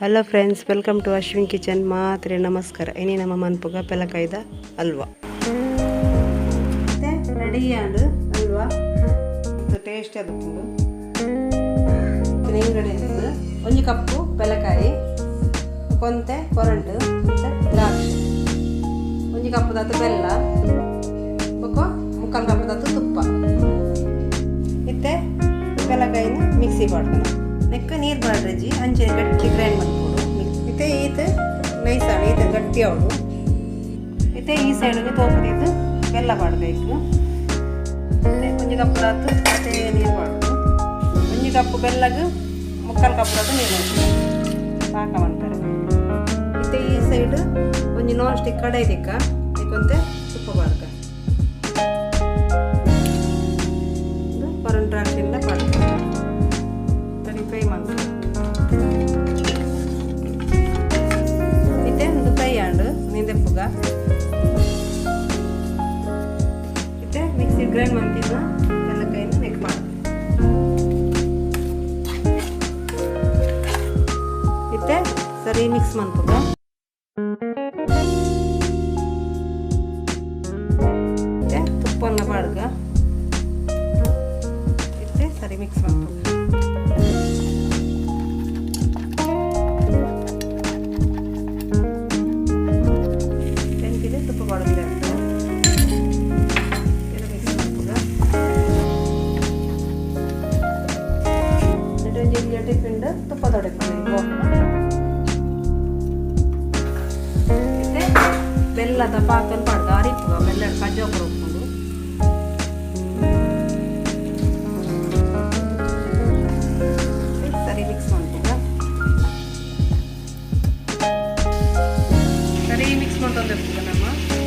Hello friends, welcome to Ashwin kitchen. ಮಾತ್ರೆ ನಮಸ್ಕಾರ. ಇನಿ ನಮ್ಮ ಮನ್ಪುಗ ಪೆಲಕಾಯ್ದ ಹಲ್ವಾ ರೆಡಿ ಆಂಡ್ ಹಲ್ವಾ ಟೇಸ್ಟ್ ಅದು. ಇಂಗ್ರೀಡಿಯೆಂಟ್ಸ್: ಒಂಜಿ ಕಪ್ಪು ಪೆಲಕಾಯಿ, ಕೊಂತೆ ಕೊರಂಟು ಮತ್ತು ದ್ರಾಕ್ಷಿ, ಒಂಜಿ ಕಪ್ಪುದಾತು ಬೆಲ್ಲ, ಬೊಕ್ಕ ಮುಕ್ಕಾಲು ಕಪ್ಪುದಾತು ತುಪ್ಪ. ಇತ್ತೆ ಪೆಲಕಾಯಿನ ಮಿಕ್ಸಿ ಪಾಡ್ದನ. ನೆಕ್ ನೀರು ಪಾಡ್ರಜಿ, ಅಂಚನೆ ಗಟ್ಟಿ ಗ್ರೈಂಡ್ ಮಲ್ಪೊಡು. ಇತ್ತೆ ಈತ್ ನೈಸ್ ಆಂಡ್, ಈತ್ ಗಟ್ಟಿ ಆವೊಡು. ಇತ್ತೆ ಈ ಸೈಡ್ ತೋಪುದಿದ್ದು ಬೆಲ್ಲ ಪಾಡಬೇಕು. ಒಂಜಿ ಕಪ್ಪುದಾತು ಅತೆ ನೀರು ಪಾಡೋದು. ಒಂಜಿ ಕಪ್ಪು ಬೆಲ್ಲಗ್ ಮುಕ್ಕಾಲು ಕಪ್ಪುದಾತು ನೀರು ಪಾಕ ಮನ್ಪೆರೆ. ಇತ್ತೆ ಈ ಸೈಡ್ ಒಂಜಿ ನಾನ್ ಸ್ಟಿಕ್ ಕಡಾಯಿ ದಿಕ್ಕ, ಐಕೊಂತೆ ತುಪ್ಪ ಪಾಡ್ಕ, ಕೊರನ್ ದ್ರಾಕ್ಷಿಲ್ಲ ಪಾಡ್ಕ ಸರಿ ಫ್ರೈ ಮನ್ಪು. ಇತ್ತೆ ಒಂದು ಫ್ರೈ ಆಂಡ್, ನಿಂದೆಪ್ಪುಗ. ಇತ್ತೆ ಮಿಕ್ಸಿ ಗ್ರೈಂಡ್ ಮಂತಿನ ಪೆಲಕಾಯಿನ ನೆಕ್ ಮಾಡು. ಇತ್ತೆ ಸರಿ ಮಿಕ್ಸ್ ಮನ್ಪುಗ. ಇತ್ತೆ ತುಪ್ಪನ್ನ ಪಾಡ್ಗ. ಇತ್ತೆ ಸರಿ ಮಿಕ್ಸ್ ಮನ್ಪುಗ. ತೆಂಪಿದೆ ತುಪ್ಪ ಪಾಡೋದಿಲ್ಲ. ಮಿಕ್ಸ್ ಮನ್ಪುಗ. ಒಂಜಿ ಟಿಫಿನ್ ತುಪ್ಪ ತೊಡೆಪುಗ. ಇತ್ತೆ ಬೆಲ್ಲದ ಪಾಕನ್ ಪಾಡ್ಗ ಅರಿಪುಗ. ಬೆಲ್ಲ ಕಜ್ಜೋಪುರ ಉಪ್ಪುಂಡು. ಸರಿ ಮಿಕ್ಸ್ ಮನ್ಪುಗ. ಸರಿ ಮಿಕ್ಸ್ ಮಾಡ್ಕೊಂಡು ಇಪ್ಪುಗ ನಮ್ಮ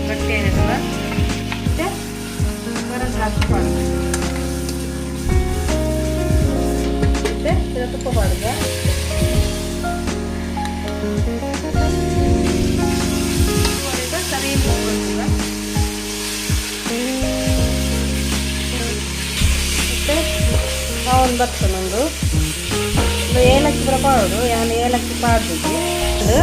ಗಟ್ಟಿ ಏನಿರ್ತದ. ಮತ್ತೆ ಬರ ದ್ರಾಕ್ಷಿ ಪಾಡ್ಗ. ಮತ್ತೆ ತುಪ್ಪ ಪಾಡ್ಗ. ಸರಿ ಮಿಕ್ಸ್ ಮಾಡ್ಪುಗ. ಮತ್ತೆ ಒಂದು ಬರ್ತದೆ. ಒಂದು ಏಲಕ್ಕಿ ಪೂರ ಪಾಡೋಡು. ಯಾನ್ ಏಲಕ್ಕಿ ಪಾಡ್ದಿದ್ದಿ. ಅದು